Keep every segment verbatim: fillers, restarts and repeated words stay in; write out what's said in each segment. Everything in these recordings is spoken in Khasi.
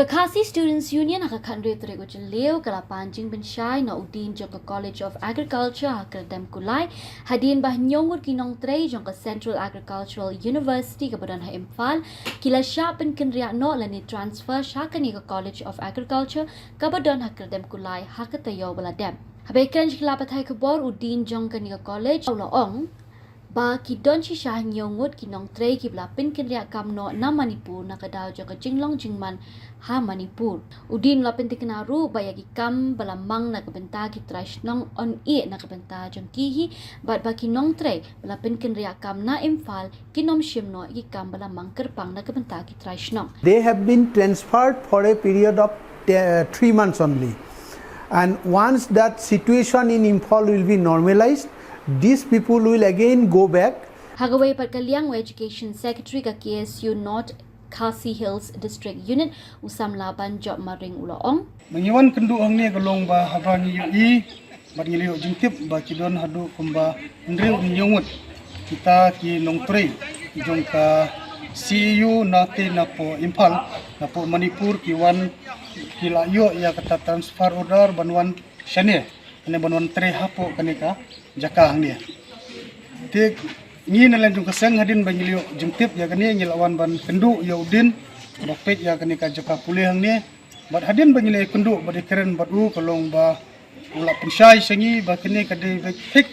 Ka Khasi Students Union ha ka khathynriew tarik u Jylliew ka la pan jingpynshai na u Dean jong ka College of Agriculture ha Kyrdemkulai, hadien ba hynñiew ngut ki nongtrei jong ka Central Agricultural University kaba don ha Imphal ki la shah pynkynriah noh lane transfer sha kane ka College of Agriculture kaba don ha Kyrdemkulai ha ka taïew ba la dep. Haba ïakren sha ki lad pathai khubor, u Dean jong kane ka college u la ong ba ki don shisha hynñiew ngut ki nongtrei kiba la pynkynriah kam noh na Manipur na ka daw jong ka jinglong jingman ha Manipur. U Dean u la pyntikna ruh ba ïa ki kam ba la mang na ka bynta ki trai shnong yn ïeh na ka bynta jong ki hi, bad ba ki nongtrei ba la pynkynriah kam na Imphal kin ym shim noh ïa ki kam ba la mang kyrpang na ka bynta ki trai shnong. They have been transferred for a period of uh, three months only. And once that situation in Imphal will be normalized, these people will again go back. Ha kawei pat ka liang, u Education Secretary ka K S U North Khasi Hills District Unit, u Samla Banjop Maring u la ong, ba ngi wan kynduh hangne ka long ba haba ngi ïohi bad ngi la ïoh jingtip ba ki don haduh kumba hynriew hynñiew ngut kita ki nongtrei jong ka C A U na te napoh Imphal, napoh Manipur, ki wan, ki la ïoh ïa kata transfer order ban wan shane, ne ban wan trei hapoh kane ka jaka hangne. Te ngi na liang jong ka seng, hadien ba ngi la ïoh jingtip ïa kane, ngi la wan ban kynduh ïa u Dean ba peit ïa kane ka jaka pule hangne. Bad hadien ba ngi la ïakynduh bad ïakren bad u, ka long ba u la pynshai sha ngi ba kane ka dei beit thik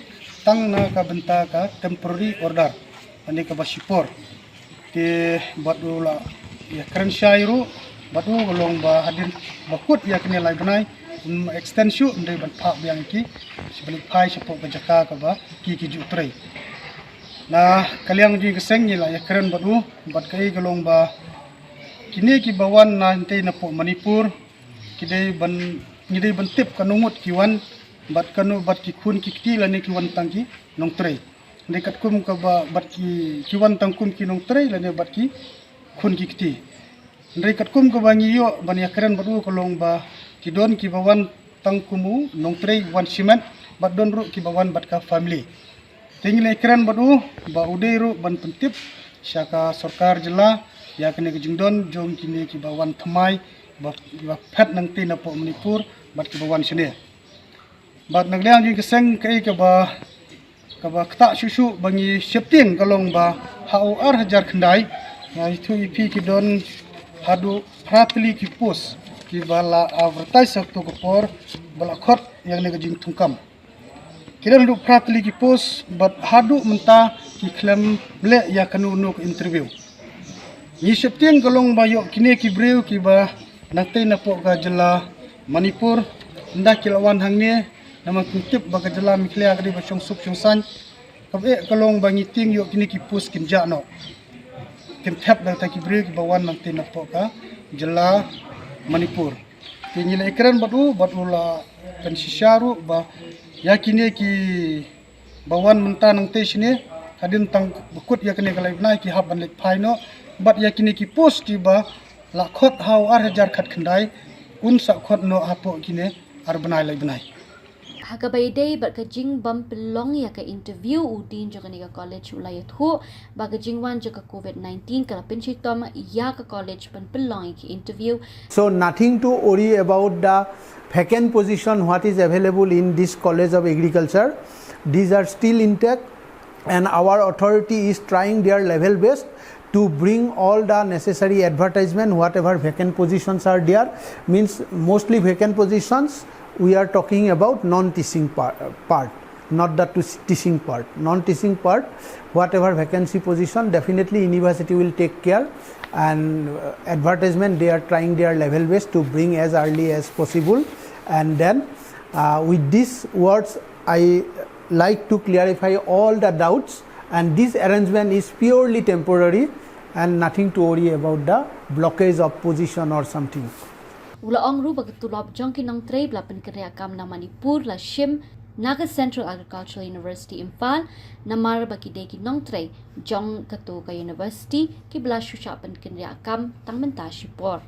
tang na ka bynta ka temporary order, kane kaba shipor. Te bad u la ïakren shai ruh bad u, ka long ba hadien ba kut ïa kane lai bnai, um extend shuh, ym dei ban phah biang ïa ki, shu ban leit phai shapoh ka jaka kaba ki ki ju trei. Na ka liang jong ka seng ngi la ïakren bad u, bad kaei ka long ba kine kiba wan na hangtei napoh Manipur, ki dei ban, ngi dei ban tip kano ngut ki wan, bad kano, bad ki khun ki kti lane ki wan tang ki nongtrei. Hynrei katkum kaba, bad ki, ki wan tang kum ki nongtrei lane bad ki khun ki kti. Hynrei katkum kaba ngi ïoh ban ïakren bad u, ka long ba ki don kiba wan tang kum u nongtrei, wan shimet, bad don ruh kiba wan bad ka family. Te ngi la ïakren bad u ba u dei ruh ban pyntip sha ka sorkar jylla ïa kane ka jingdon jong kine kiba wan thymmai, ba, ba phet nangtei napoh Manipur bad kiba wan shane. Bad na ka liang jong ka seng, kaei kaba, kaba ktah shuh shuh ba ngi sheptieng ka long ba ha u ar hajar khyndai, nga ïathuh ïa phi, ki don haduh phra tylli ki post kiba la advertise ha kato ka por, ba la khot ïa kane ka jingthungkam. Ki don haduh phra tylli ki post, bad haduh mynta ki khlem leh ïa kano kano ka interview. Ngi sheptieng ka long ba ïoh kine ki briew kiba nangtei napoh ka jylla Manipur, ynda ki la wan hangne, namar ki tip ba ka jylla Meghalaya ka dei ba shong suk shong saiñ. Kaba eh ka long ba ngi tieng ïoh kine ki post kin jah noh, kin thep da kita ki briew kiba wan nangtei napoh ka jylla Manipur. Te ngi la ïakren bad u, bad u la pynshisha ruh ba ïa kine kiba wan mynta nangtei shane, hadien tang ba kut ïa kane ka lai bnai, ki hap ban leit phai noh. Bad ïa kine ki post kiba la khot ha u ar hajar khatkhyndai, un sa khot noh hapoh kine ar bnai lai bnai. Ha kaba ïadei bad ka jingbym pynlong ïa ka interview, u Dean jong kane ka college u la ïathuh ba ka jingwan jong ka Covid nineteen ka la pynshitom ïa ka college ban pynlong ïa ka interview. So nothing to worry about the vacant position what is available in this College of Agriculture. These are still intact, and our authority is trying their level best to bring all the necessary advertisement, whatever vacant positions are there, means mostly vacant positions, we are talking about non-teaching par- part, not the tus- teaching part. Non-teaching part, whatever vacancy position, definitely university will take care, and uh, advertisement, they are trying their level best to bring as early as possible. And then uh, with these words, I like to clarify all the doubts, and this arrangement is purely temporary and nothing to worry about the blockage of position or something. U la ong ruh ba ka tulop jong ki nongtrei ba la pynkynriah kam na Manipur la shim na ka Central Agricultural University Imphal, namar ba ki dei ki nongtrei jong kato ka university kiba la shu shah pynkynriah kam tang mynta shipor.